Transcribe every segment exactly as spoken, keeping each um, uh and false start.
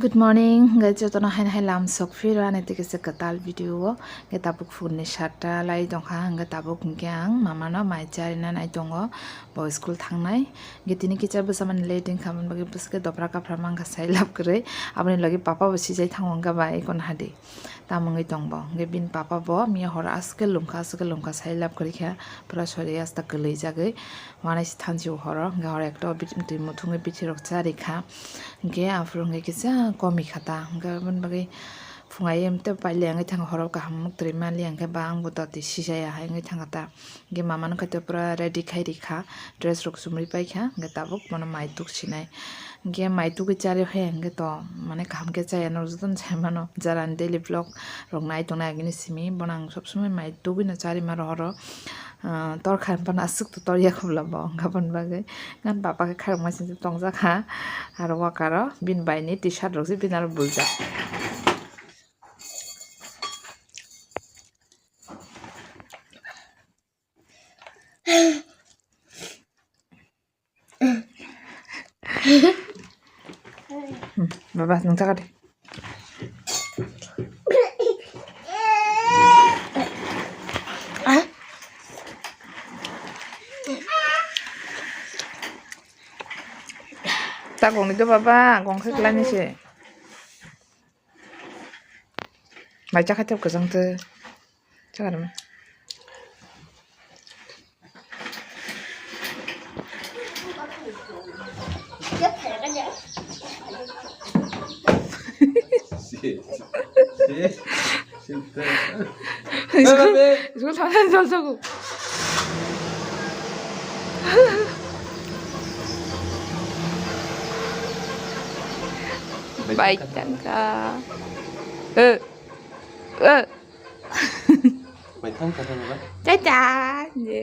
Good morning, hwnkhe jotono haino hai lam sok phiro ani tei kaisa kwtal video o. Hwnkhe tabuk phunni satta lai tongkha, hwnkhe tabuk hwnkhe ang mamano mai charina nai tongo, bo school thangnai. Hwnkhe tini kisa bwsamani late wngkha, aboni bagwi bwswkhe dopra kaphra mankha sai lab kwrwi, aboni logi papa bo sijai thango hwnkhe bai kono hadi. Tamo wngwi tong bo. Hwnkhe bini papa bo miya horo aswk khe lungkha, aswk khe lungkha sai lab kwrwi kha, pura sori asta kwlwi jagwi. Uanaisi thansi o horo, hwnkhe horo ekto bit-, twi muthungwi bithi rok cha rikha. Hwnkhe aphuru hwnkhe kisa komi kha ta. Hwnkhe aboni bagwi phungai emte pailai wngwi thango, horo kaham mwktwi maliya, hwnkhe ba ang bo doti sijaya hai wngwi thangkha ta. Hwnkhe mama no khaito pura ready khai rikha, dress rok chumui paikha, hwnkhe tabuk bono mai tuk sinai. Hwnkhe mai tugwi charwi hai hwnkhe to, mane kaham khe chaya norok jotono sai mano, jara ni daily vlog rok nai tongnai agini simi, bono ang sob somoi mai tugwi no charwi ma rohoro. Ah, tor kha phano aswk to tor ya khobla bo, hwnkha phano bagwi. Ngan papa khe khairokma simi tongjak kha, aro wakaro bini bai ni T-shirt rok se bini aro buljak. Hmm, baba, nung chakha de. Ah. Ta gong ni do baba, gong khe klai ni se. Mai chakha tep kwchang tw. Chakha rwma. School thangna jol jago. Bai tangka. Eh. Eh. Bai tangka, tangka. Cha cha. Je.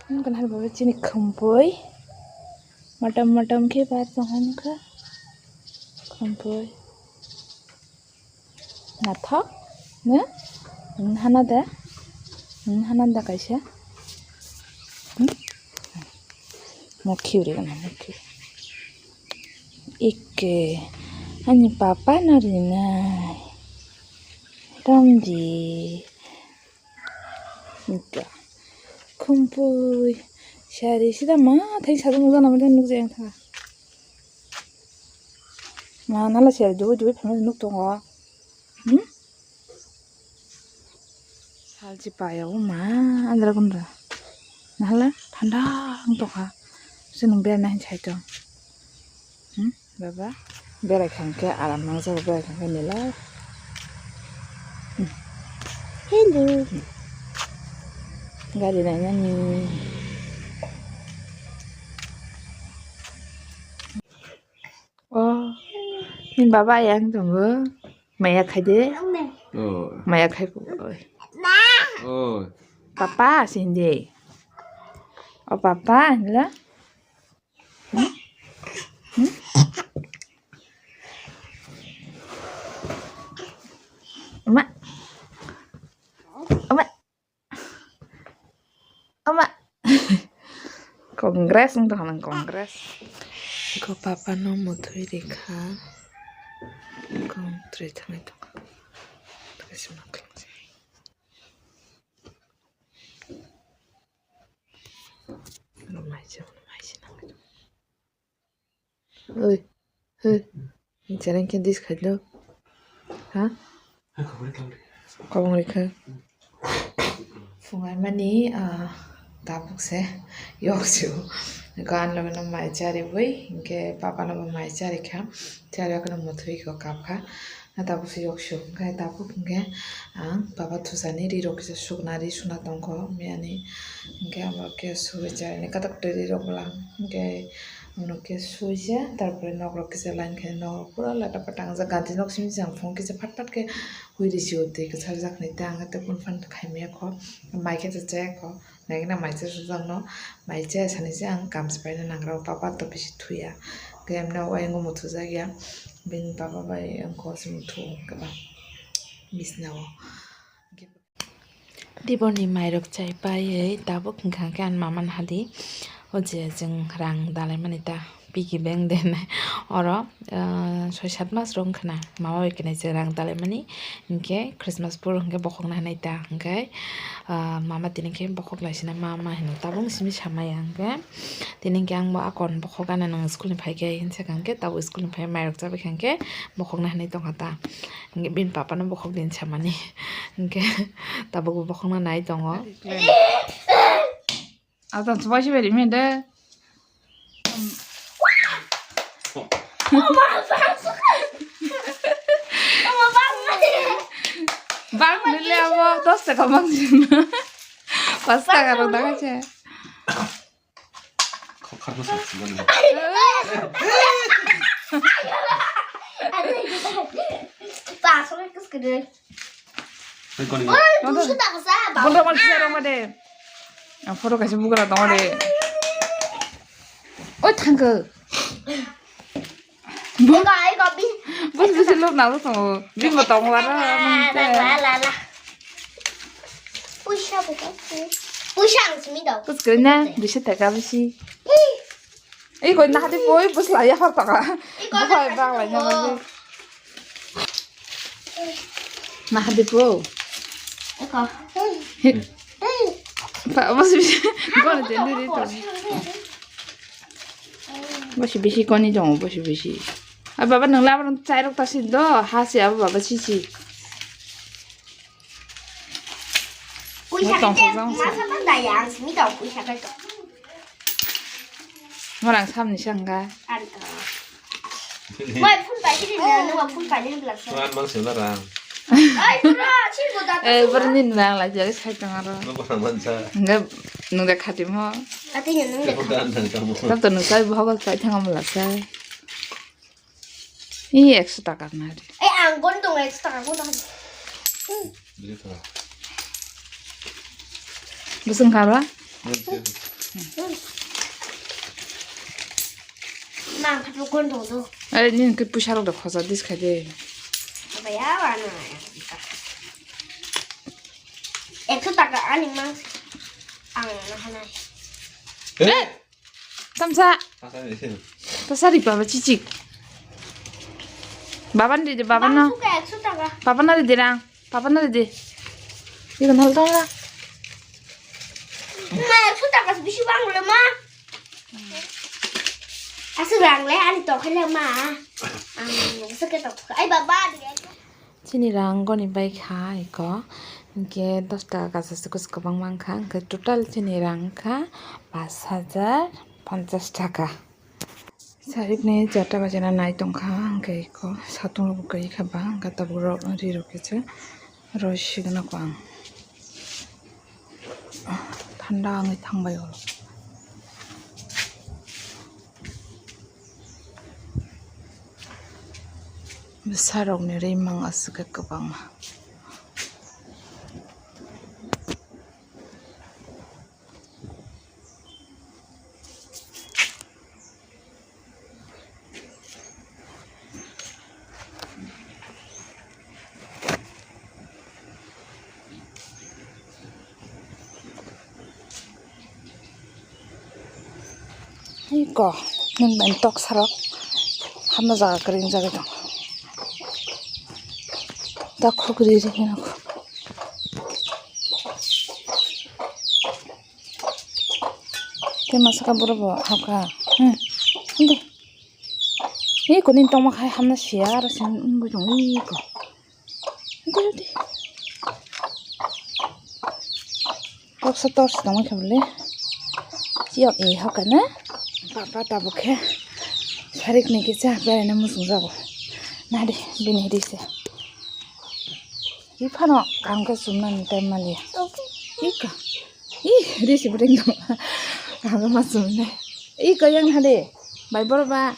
Ang kan hal baba chini khumpui. Matam matam khe bar tong kha. Khumpui. Nathok, ne? Nwng hana da? Nwng hana da kaisa? Hmm? Mokhi uri gana, mokhi. Ikke, ani papa no rinai. Tamdi. Ika. Khumpui. Sari sida ma, thai sari nukjana, ma thai nukjaya wngkha. Ma nala siyar duwi duwi phano nuk tongo. Hmm? Salchi paya o ma andra kundra. Nahala thanda wng tongkha. Se nung bera nahin sai tong. Hmm? Baba. Berai khang khe aram nang jago, berai khang khe nila. Hmm. Hello. Hmm. Gari nainani. Oh, ni baba yang tongo. Maya khai de. Oh. Maya khai ko. Oh. Papa sindi. Oh, papa, nila. Hmm? Hmm? Ama. Ama. Ama. Congress wng tongkha nang, Congress. Ko papa no muthwi rikha. Kong twi thangwi tongkha. Twi sima khlangse. Ano maise, ano maise nangwi tong. Oi, hei, chereng khe dis khailo. Ha? Kobong rikha. Phungai mani, ah, tabuk se yok sio. Gan lo no mai chari bui, hingke papa no bo mai chari kha. Chari kha no muthwi ko kap kha. Tabuk se yok sio, hingke tabuk hingke ang papa thusani ri rok kisa sukna ri suna tongkho, miyani hingke amo khe sugwi chari ni katok twi ri rok bwlang hingke. Uno khe suija, tarpore nok rok kisa line khe nok rok pura lata pata wngjak. Ganti nok simi jang phung kisa phat phat khe hui risi o twi kwchar jak ni ta ang khe tei phun phan khai maya kho, mai khe cha chaya kho, nai khe na mai cha sujak no, mai chaya sani se ang kam se paina nangra o, papa to bisi thuya, khe emno o ayang o muthu jak ya, bini papa bai ang kho se muthu o khe ba bisna o. Dibor ni mairok chai paiwi tabuk hwnkha khe ani mama ni hadi o je chwng rang dalai mani ta piggy bank de hinwi. Oro, ah, soi sat mas rok wngkha na, mama bai kwnwi chwng rang dalaimani, hinkhe Christmas phuru hinkhe bokhokna hinwi ta, hinkhe, ah, mama tini khe bokhok lai sina, mama hinwi tabuk simi samaya, hinkhe tini hinkhe ang bo akon bokhok gana nwng school ni phaikhe hinwi sakha, hinkhe tabuk school ni phai mairok chabaikha, hinkhe bokhokna hinwi tongkha ta, hinkhe bini papa no bokhok din samani, hinkhe tabuk bo bokhokna nai tongo. Aw, tong chubai chubai rimani de. Bang nile abo dos taka bang sini. Pas taka rok daga che. Kok kharno sa sini. Pas ore kus kede. Oi, duiso taka sa, ba. Bondro mal kisa rong de. Ang photo kaisa bugra tongo de. Oi, thangkho. Ego, ego, bi. Bus bisi lok nalo tongo. Bimbo tongo aro. La, la, la, la. Puisa bo ka. Puisa ang simi dao. Kus kena, duiso taka bisi. Ih. Ei koi nahadi poi bwsla ya hor taka. Ei koi bukhai nahadi bang lai poi. Nang. Nahadi po. Eko. He. Pa bos bisi. Gol de de to. Bos bisi koni jong bos bisi. A baba nang labar chai rok ta si do ha si abo baba si si. Puisa tong kete, khajang masa tong daya, ang simi tong puisa kete. Morang samni sangga. Anto. Wai phun pai kiri na, nungwa phun pai ni belak sa. Tuan mang sila rang. Ai, pura, chil bo data. Eh, pura ni nang la jari sai tong aro. Nungwa mang sa. Enggak, nungda khati mo. Ati ni nungda. Tap to nung sai bo hogol sai thang mo la sai. Ih, ekso taka na ri. Eh, ang gon tong ekso taka gon tong. Bisi taka. Bwswng kha ba? Mang kha gon tong do. Are nini khe puisa rok da khosa dis khai de. Ba ya ba na. Ekso taka ani mang ang na hanai. Eh! Tamsa. Tamsa ri baba chichik. Baba ni de baba no. Baba na de rang. Baba na de. Ikan hal tong la. Ma, ekso taka bisi bang le ma. Asu rang le ani to khale ma. Ang se ke to. Ai baba de. Chini rang goni bai kha eko, hinkhe dos taka kaisa se kwbangma wngkha, hinkhe total chini rang wngkha pash hajar ponchash taka. Sarikni charta bajana nai tongkha, hinkhe eko satung rok bo kwrwi kha ba, hinkhe tabuk rok ri rok khe se roi sigwna kho ang. Thanda wngwi thangbai oro. Bwsarokni rimang aswk khe kwbangma. Iko, nini bai tok sarok. Hama jaga kering jaga tong. Tok khukri ri hino. Te masa ka boro bo hapka. Hmm. Ande. Iko nini tongma khai hamna siya aro sin bujung iko. Ande, ande. Toksa torch tongma khe bole. Chiok e hapka na. Papa tabuk khe. Sarikni kisa beraina muchung jago. Nadi bini ri se. Iphano kaham khe chumnani time maliya. Ika. Ih, ri si bwrwi no. Kaham khe ma chumnai. Ika yang hade. Bai boro ba.